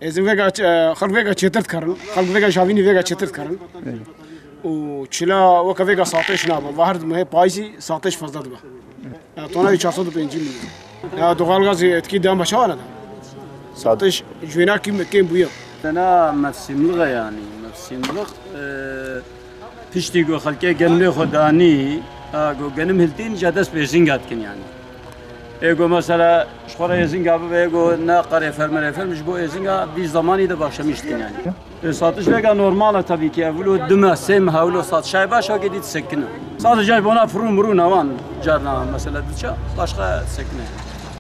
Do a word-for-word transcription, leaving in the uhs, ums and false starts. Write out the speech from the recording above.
Êzing vêga ç-, e, xelk vêga çêtir dikarin. Xelk vêga javînî vêga çêtir dikarin. Û çila weke vêga satêş nabe. Va her mehê payîzî satêş fezla dibe. Ya, tona wî çar sed û pêncî milyon. Ya, doğalgaz etkî dama çawa ne de? Satêş ji wêna kêm, kêm bûye. Tena mevsimliğe yani. Mevsimliq, e, piştî ku xelkê genimê xwe danî, ha, ku genim hiltîn, ca dest bi êzînga dikin yani. Ê ku mesela ji xwe re êzînga bibe, ê ku ne qerê ferme rê ferm, ji bo êzînga vî zamanî de baxşemîş dikin yani. Ê satiş vêga normal e tabii ki, ev wilo du meh, sê meh, ew wilo satişayê baş, wekî dî disekine. Sadece bona firû mirû newan carna mesela diçe, başqa disekine.